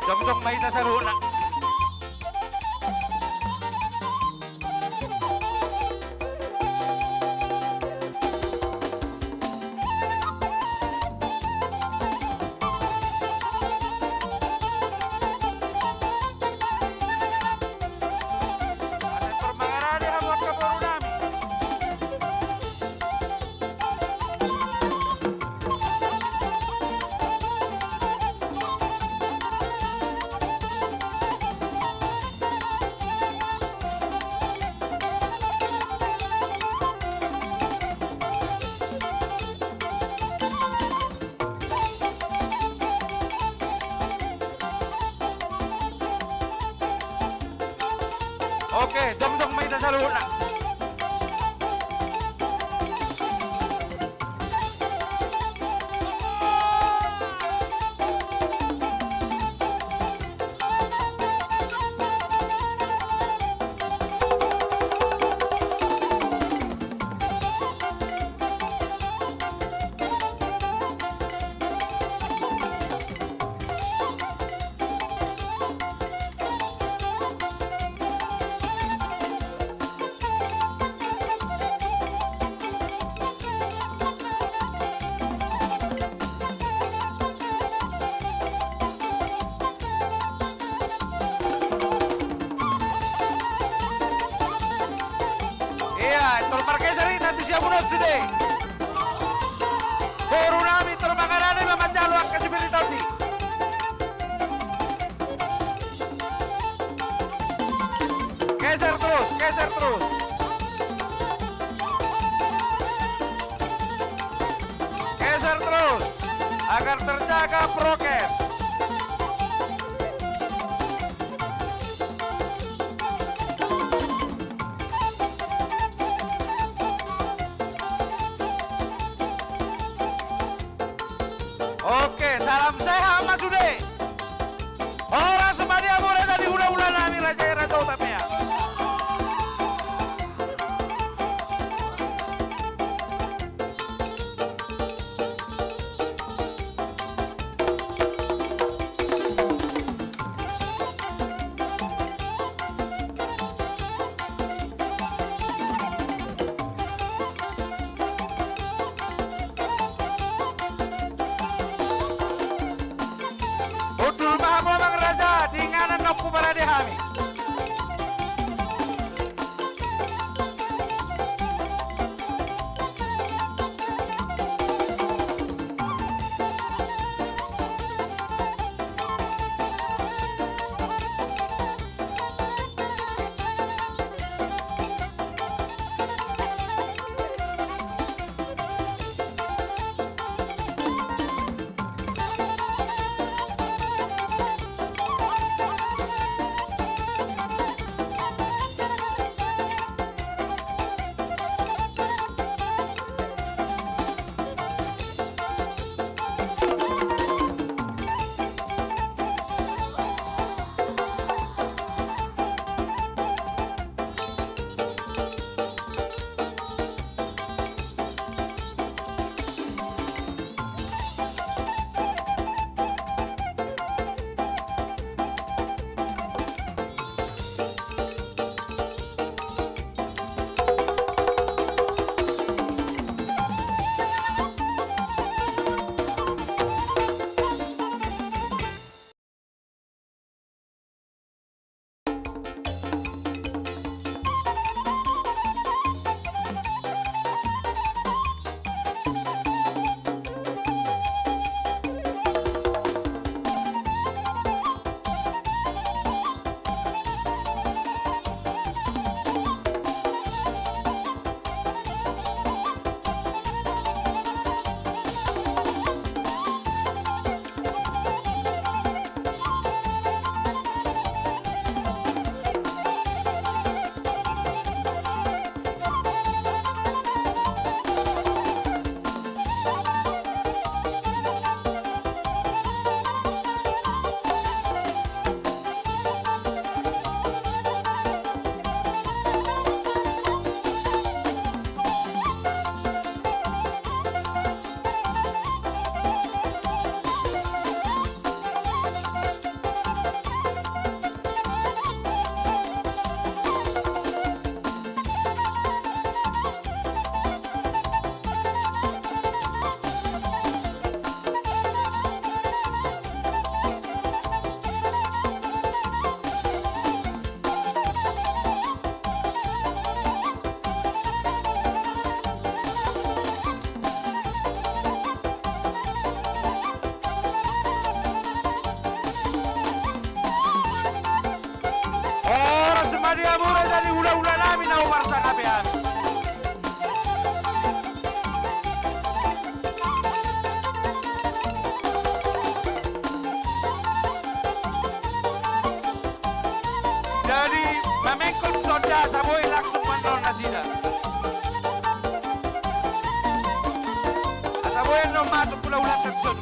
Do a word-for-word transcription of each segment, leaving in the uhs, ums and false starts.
Jongjong ma hita saluhutna. Asa tor mangarade hamu angka boru nami. Oke, jongjong ma hita saluhutna. Ia, tor margeser hita tu siamun on sude. Boru nami, tor mangarade ma manjalo angka sipir ni taon i. Geser terus, geser terus. Geser terus, agar terjaga prokes. Oke, salam sehat ma sude. Horas ma di hamu raja ni hulahula nami, raja i Raja Utamea. Sida. Asa boi annon masuk hulahulanta tu son.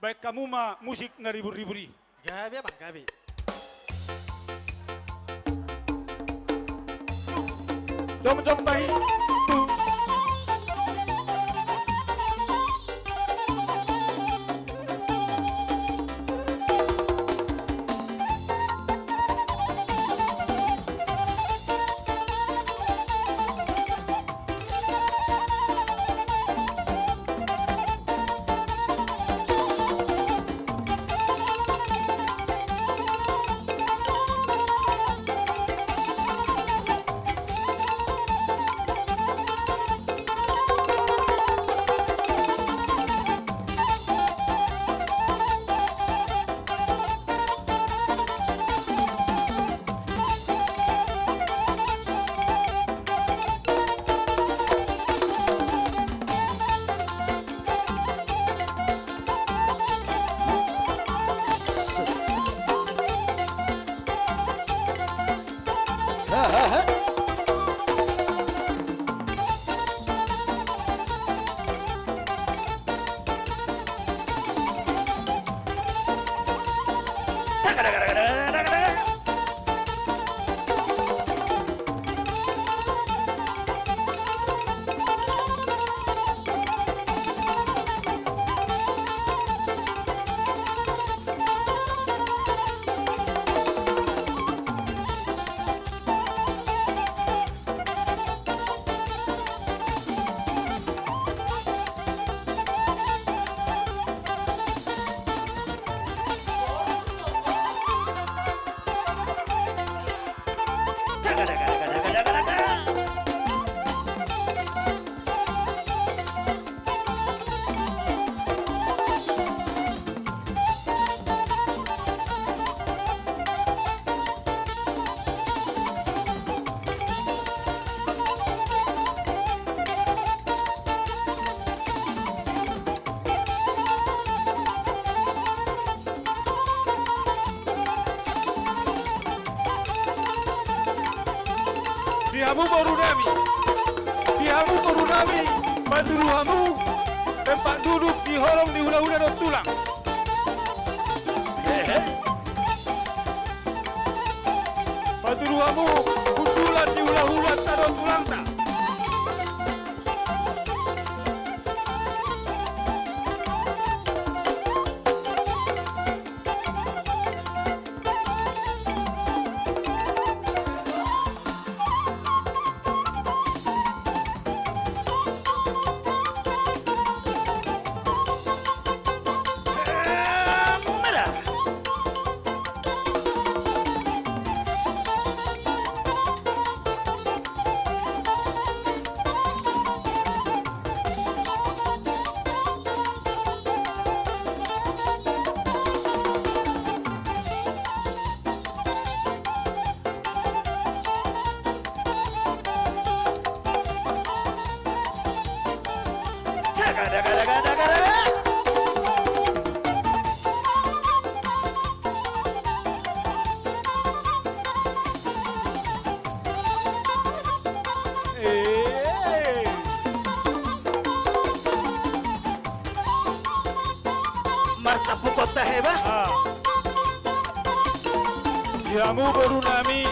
Baen hamu ma musik na ribur-ribur i. Gabe, Abang, gabe. Jongjong bahi. Di hamu boru nami, di hamu boru nami, patudu hamu tempat duduk di horong ni hulahula dohot tulang. Patudu hamu hundulan ni hulahulanta dohot tulangta. Kada, kada, kada, kada, kada. Eh. Martampuk on tahe, bah. Ah. Di hamu boru nami,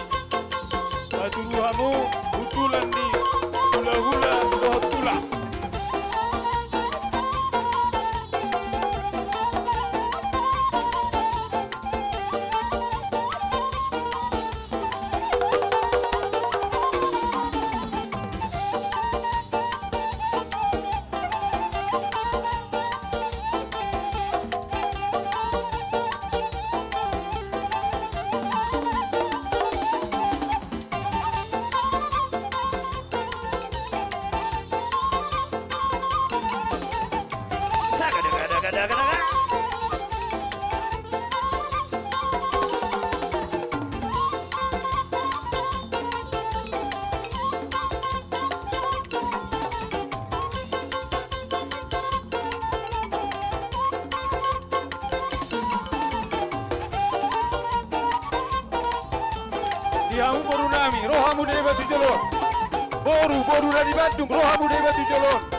patudu hamu hundulan ni hulahula dohot tulang. Di hamu boru nami, ro hamu deba tu jolo on. Boru, boru na di Bandung, ro hamu deba tu jolo on.